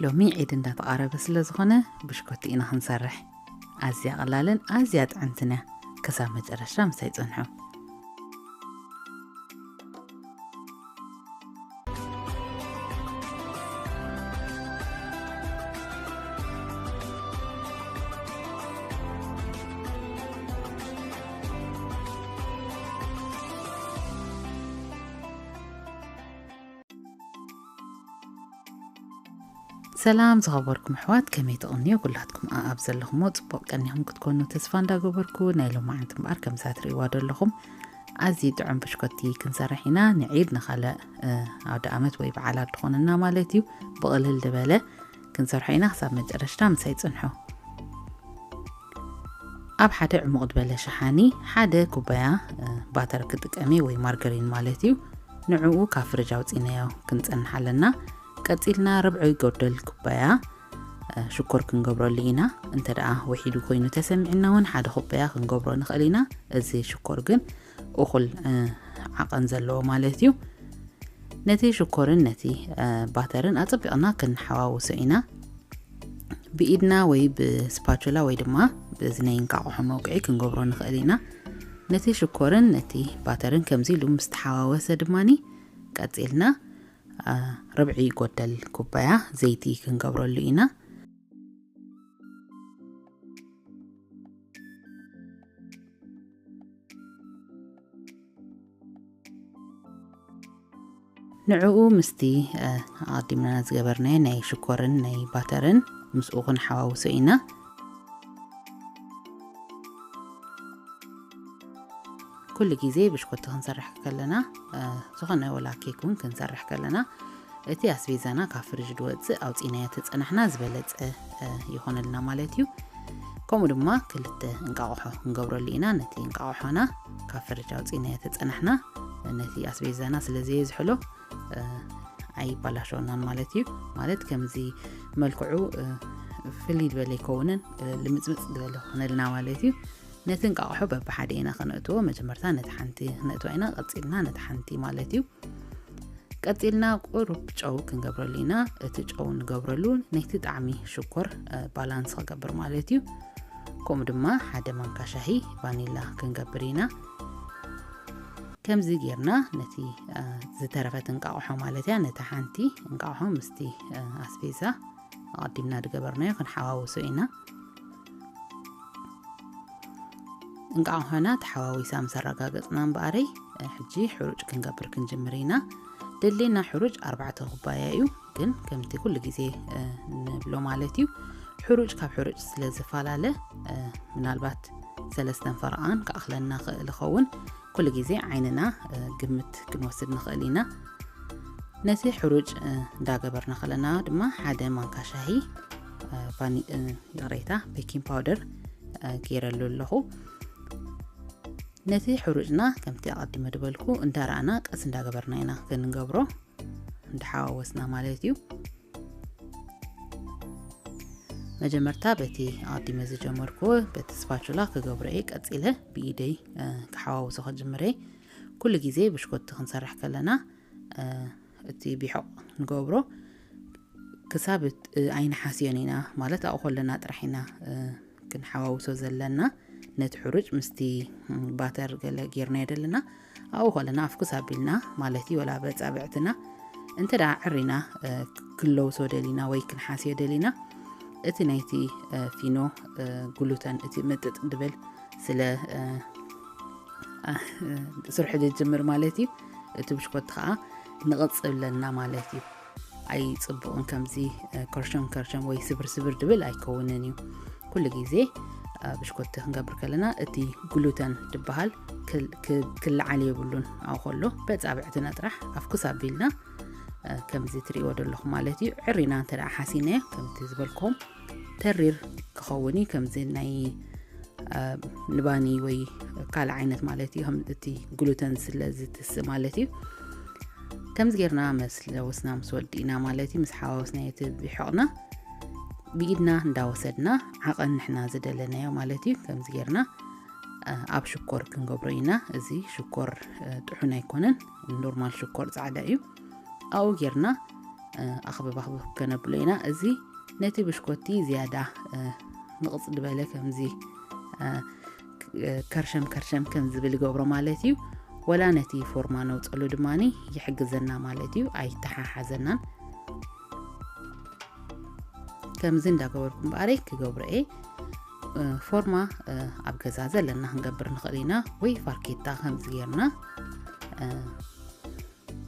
ሎሚ ዒድ እንዳተቓረበ ስለ ዝኾነ ብሽኮቲ ኢና ክንሰርሕ። ኣዝያ ቀላልን ኣዝያ ጥዕምትን እያ። ክሳብ መጨረሻ ምሳይ ጽንሑ። ሰላም ዝኸበርኩም ኣሕዋት፣ ከመይ ትቕንዮ? ኩላትኩም ኣኣብ ዘለኹሞ ጽቡቕ ቀኒኹም ክትኮኑ ተስፋ እንዳገበርኩ፣ ናይ ሎማዓንቲ እምበኣር ከምዛ ትርእይዋ ዘለኹም ኣዝዩ ጥዑም ብሽኮቲ ክንሰርሕ ኢና። ንዒድ ንኻልእ፣ እ፣ ኣውደ ኣመት ወይ በዓላት ዝኾነና ማለት እዩ። ብቕልል ዝበለ ክንሰርሖ ኢና። ክሳብ መጨረሽታ ምሳይ ጽንሑ። ኣብ ሓደ ዕሙቕ ዝበለ ሸሓኒ ሓደ ኩባያ፣ እ፣ ባተር ክጥቀም እየ ወይ ማርገሪን ማለት እዩ። ንዕኡ ካብ ፍርጅ ኣውጺእናዮ ክንጸንሕ ኣለና። ቀጺልና ርብዒ ጎደል ኩባያ፣ እ፣ ሽኮር ክንገብረሉ ኢና። እንተ ደኣ ውሒዱ ኮይኑ ተሰሚዕና እውን ሓደ ኩባያ ክንገብሮ ንኽእል ኢና። እዚ ሽኮር ግን እኹል፣ እ፣ ዓቐን ዘለዎ ማለት እዩ። ነቲ ሽኮርን ነቲ፣ እ፣ ባተርን ኣጸቢቕና ክንሓዋውሶ ኢና። ብኢድና ወይ ብስፓቹላ ወይ ድማ በዚ ናይ እንቃቑሖ መውቅዒ ክንገብሮ ንኽእል ኢና። ነቲ ሽኮርን ነቲ ባተርን ከምዚ ኢሉ ምስ ተሓዋወሰ ድማኒ ቀጺልና፣ እ፣ ርብዒ ጎደል ኩባያ ዘይቲ ክንገብረሉ ኢና። ንዕኡ ምስቲ፣ እ፣ ኣቐዲምና ዝገበርናዮ ናይ ሽኮርን ናይ ባተርን ምስኡ ክንሓዋውሶ ኢና። ኩሉ ግዜ ብሽኮቲ ክንሰርሕ ከለና፣ እ፣ ዝኾነ ወላ ኬክ እውን ክንሰርሕ ከለና እቲ ኣስቤዛና ካብ ፍርጅ ድወጽእ ኣውጺእናዮ ተጸናሕና ዝበለጸ፣ እ፣ ይኾነልና ማለት እዩ። ከምኡ ድማ ክልተ እንቃቑሖ ክንገብረሉ ኢና። ነቲ እንቃቑሖና ካብ ፍርጅ ኣውጺእናዮ ተጸናሕና ነቲ ኣስቤዛና ስለ ዘየዝሕሎ፣ እ፣ ኣይባላሸወናን ማለት እዩ። ማለት ከምዚ መልክዑ፣ እ፣ ፍልይ ዝበለ ይከውንን፣ እ፣ ልምጽምጽ ዝበለ ክኾነልና ማለት እዩ። ነቲ እንቃቑሖ በብሓደ ኢና ከነእትዎ። መጀመርታ ነቲ ሓንቲ ክነእትዋ ኢና፣ ቀጺልና ነቲ ሓንቲ ማለት እዩ። ቀጺልና ቁሩብ ጨው ክንገብረሉ ኢና። እቲ ጨው ንገብረሉ ነቲ ጣዕሚ ሽኮር፣ እ፣ ባላንስ ክገብር ማለት እዩ። ከምኡ ድማ ሓደ ማንካ ሻሂ ቫኒላ ክንገብር ኢና። ከምዚ ጌርና ነቲ፣ እ፣ ዝተረፈት እንቃቑሖ ማለት እያ፣ ነቲ ሓንቲ እንቃቑሖ ምስቲ፣ እ፣ ኣስቤዛ ኣቐዲምና ዝገበርናዮ ክንሓዋውሶ ኢና። እንቃቑሖና ተሓዋዊሳ ምስ ኣረጋገጽና እምበኣረይ፣ እ፣ ሕጂ ሕሩጭ ክንገብር ክንጅምር ኢና። ደድልየና ሕሩጭ ኣርባዕተ ኩባያ እዩ፣ ግን ከምቲ ኩሉ ግዜ፣ እ፣ ንብሎ ማለት እዩ፣ ሕሩጭ ካብ ሕሩጭ ስለ ዝፈላለ፣ እ፣ ምናልባት ሰለስተን ፈረቓን ክኣኽለና ክእል ይኸውን። ኩሉ ግዜ ዓይንና፣ እ፣ ግምት ክንወስድ ንኽእል ኢና። ነቲ ሕሩጭ፣ እ፣ እንዳገበርና ከለና ድማ ሓደ ማንካ ሻሂ፣ እ፣ ቫኒ-፣ እ፣ ይቕሬታ፣ ቤኪንግ ፓውደር፣ እ፣ ገይረሉ ኣለኹ። ነቲ ሕሩጭና ከምቲ ኣቐዲመ ዝበልኩ እንዳረኣና ቀስ እንዳገበርና ኢና ክንገብሮ፣ እንዳሓዋወስና ማለት እዩ። መጀመርታ በቲ ኣቐዲመ ዝጀመርኩዎ በቲ ስፓቹላ ክገብሮ እየ። ቀጺለ ብኢደይ፣ እ፣ ክሓዋውሶ ክጅምር እየ። ኩሉ ግዜ ብሽኮቲ ክንሰርሕ ከለና፣ እ፣ እቲ ቢሖቕ ንገብሮ ክሳብ እት-፣ እ፣ ኣይንሓስዮን ኢና፣ ማለት ኣብኡ ከለና ጥራሕ ኢና፣ እ፣ ክንሓዋውሶ ዘለና። ነቲ ሕሩጭ ምስቲ፣ ም፣ ባተር ገለ ጌርናዮ ደለና ኣብኡ ከለና ኣፍኩስ ኣቢልና ማለት እዩ፣ ወላ በጻብዕትና እንተ ደኣ ዕሪና፣ እ፣ ክንለውሶ ደሊና ወይ ክንሓስዮ ደሊና፣ እቲ ናይቲ፣ እ፣ ፊኖ፣ እ፣ ግሉተን እቲ ምጥጥ ድብል ስለ፣ እ፣ እ፣ ስርሑ ዝጅምር ማለት እዩ። እቲ ብሽኮቲ ኸኣ ንቕጽ ብለና ማለት እዩ። ኣይጽቡቕን ከምዚ፣ እ፣ ከርሸም ከርሸም ወይ ስብር ስብር ድብል ኣይከውንን እዩ። ኩሉ ግዜ፣ እ፣ ብሽኮቲ ክንገብር ከለና እቲ ግሉተን ድበሃል ክል-፣ ክ-፣ ክለዓል የብሉን። ኣብኡ ከሎ በጻብዕትና ጥራሕ ኣፍኩስ ኣቢልና፣ እ፣ ከምዚ ትርእይዎ ዘለኹም ማለት እዩ። ዕሪና እንተ ደኣ ሓሲናዮ ከምቲ ዝበልኩም ተሪር ክኸውን እዩ። ከምዚ ናይ፣ እ፣ ንባኒ ወይ ካልእ ዓይነት ማለት እዩ። ከም እቲ ግሉተን ስለ ዝትስእ ማለት እዩ። ከምዚ ጌርና ምስ ለወስና ምስ ወዲእና ማለት እዩ፣ ምስ ሓዋወስናዮ እቲ ቢሖቕና ብኢድና እንዳወሰድና ዓቐን ንሕና ዝደለናዮ ማለት እዩ። ከምዚ ጌርና፣ እ፣ ኣብ ሽኮር ክንገብሮ ኢና። እዚ ሽኮር፣ እ፣ ጥሑን ኣይኮነን፣ ኖርማል ሽኮር ጻዕዳ እዩ። ኣብኡ ጌርና፣ ኣኽብብ ኣኽብብ ከነብሎ ኢና። እዚ ነቲ ብሽኮቲ ዝያዳ ንቕጽ ዝበለ ከምዚ ከርሸም ከርሸም ከም ዝብል ይገብሮ ማለት እዩ። ወላ ነቲ ፎርማ ነውፀሉ ድማ ይሕግዘና ማለት እዩ። ኣይተሓሓዘናን። ከምዚ እንዳገበርኩ እምበኣረይ ክገብሮ እየ። ፎርማ ኣብ ገዛ ዘለና ክንገብር ንኽእል ኢና፣ ወይ ፋርኬታ ከምዚ ጌርና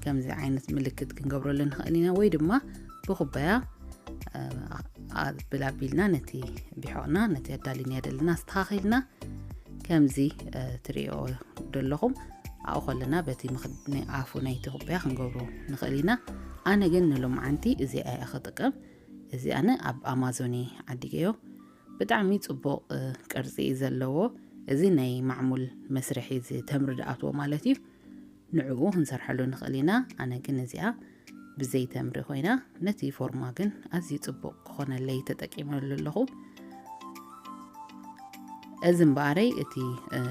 ከምዚ ዓይነት ምልክት ክንገብረሉ ንኽእል ኢና፣ ወይ ድማ ብኩባያ ብላቢልና ነቲ ቢሖቕና ነቲ ኣዳሊና ዘለና ኣስተኻኺልና ከምዚ ትሪኦ ዘለኹም ኣብኡ ከለና በቲ ኣፉ ናይቲ ኩባያ ክንገብሮ ንኽእል ኢና። ኣነ ግን ንሎምዓንቲ እዚኣ እየ ክጥቀም። እዚ ኣነ ኣብ ኣማዞን እየ ዓዲገዮ። ብጣዕሚ ጽቡቕ ቅርጺ እዩ ዘለዎ። እዚ ናይ ማዕሙል መስርሒ፣ እዚ ተምሪ ዝኣትዎ ማለት እዩ። ንዕኡ ክንሰርሐሉ ንኽእል ኢና። ኣነ ግን እዚኣ ብዘይ ተምሪ ኮይና፣ ነቲ ፎርማ ግን ኣዝዩ ጽቡቕ ክኾነለይ ተጠቂመሉ ኣለኹ። እዚ እምበኣረይ እቲ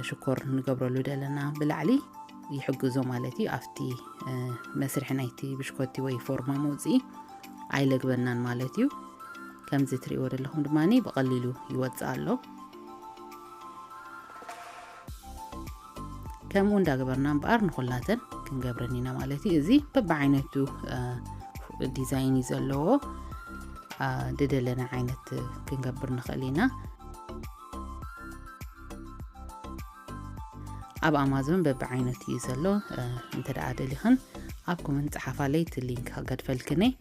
ሽኮር ንገብረሉ ዘለና ብላዕሊ ይሕግዞ ማለት እዩ። ኣብቲ መስርሒ ናይቲ ብሽኮቲ ወይ ፎርማ መውፅኢ ኣይለግበናን ማለት እዩ። ከምዚ ትሪእዎ ዘለኹም ድማ ብቐሊሉ ይወፅእ ኣሎ። ከምኡ እንዳገበርና እምበኣር ንኹላተን ክንገብረን ኢና ማለት እዩ። እዚ በብዓይነቱ ዲዛይን እዩ ዘለዎ። ድደለና ዓይነት ክንገብር ንኽእል ኢና። ኣብ ኣማዞን በብዓይነቱ እዩ ዘሎ። እንተ ደኣ ደሊኽን ኣብ ኮመንት ጸሓፋለይ፣ እቲ ሊንክ ከገድፈልክን እየ።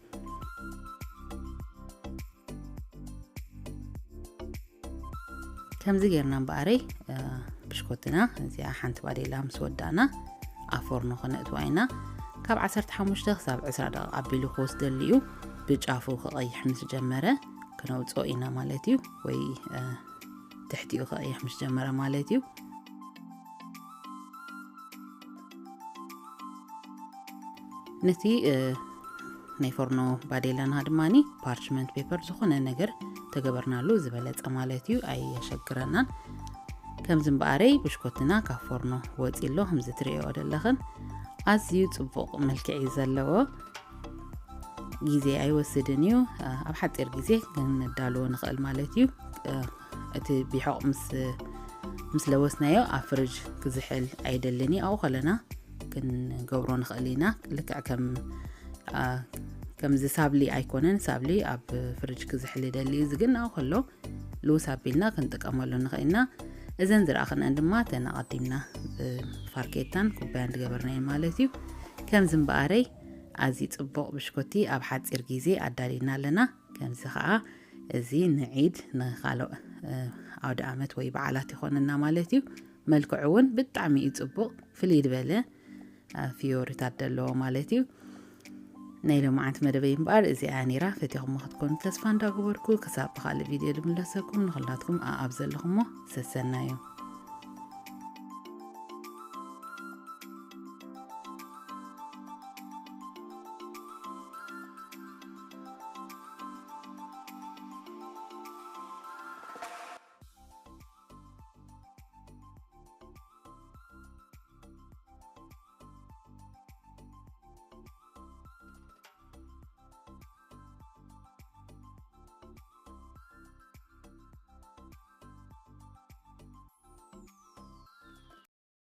ከምዚ ጌርና እምበኣረይ ብሽኮትና እዚኣ ሓንቲ ባዴላ ምስ ወዳእና ኣብ ፎርኖ ከነእትዋ ኢና። ካብ ዓሰርተ ሓሙሽተ ክሳብ ዕስራ ደቂቕ ኣቢሉ ክወስደሉ እዩ። ብጫፉ ክቐይሕ ምስ ጀመረ ክነውፅኦ ኢና ማለት እዩ፣ ወይ ትሕቲኡ ክቐይሕ ምስ ጀመረ ማለት እዩ። ነቲ ናይ ፎርኖ ባዴላና ድማ ፓርችመንት ፔፐር ዝኾነ ነገር ተገበርናሉ ዝበለጸ ማለት እዩ፣ ኣየሸግረናን። ከምዚ እምበኣረይ ብሽኮትና ካብ ፎርኖ ወፂ ኣሎ። ከምዚ ትሪኦ ዘለኽን ኣዝዩ ጽቡቕ መልክዕ እዩ ዘለዎ። ግዜ ኣይወስድን እዩ። ኣብ ሓፂር ግዜ ክንዳልዎ ንኽእል ማለት እዩ። እቲ ቢሖቕ ምስ ምስ ለወስናዮ ኣብ ፍርጅ ክዝሕል ኣይደልን እዩ። ኣብኡ ከለና ክንገብሮ ንኽእል ኢና። ልክዕ ከም ከምዚ ሳብሊ ኣይኮነን። ሳብሊ ኣብ ፍርጅ ክዝሕል ይደሊ እዩ። እዚ ግን ኣብኡ ከሎ ልውስ ኣቢልና ክንጥቀመሉ ንኽእል ኢና። እዘን ዝረኣኽነን ድማ እተን ኣቐዲምና ፋርኬታን ኩባያን ዝገበርናየን ማለት እዩ። ከምዚ እምበኣረይ ኣዝዩ ጽቡቕ ብሽኮቲ ኣብ ሓጺር ግዜ ኣዳሊና ኣለና። ከምዚ ኸኣ እዚ ንዒድ ንኻልእ ኣውደ ኣመት ወይ በዓላት ይኾነና ማለት እዩ። መልክዑ እውን ብጣዕሚ እዩ ጽቡቕ፣ ፍልይ ዝበለ ፍዮሪታት ዘለዎ ማለት እዩ። ናይ ሎማዓንቲ መደበይ እምበኣር እዚኣ ነይራ። ፈቲኹሞ ክትኮኑ ተስፋ እንዳገበርኩ ክሳብ ብኻልእ ቪድዮ ዝምለሰኩም ንኹላትኩም ኣኣብ ዘለኹሞ ሰሰናዩ።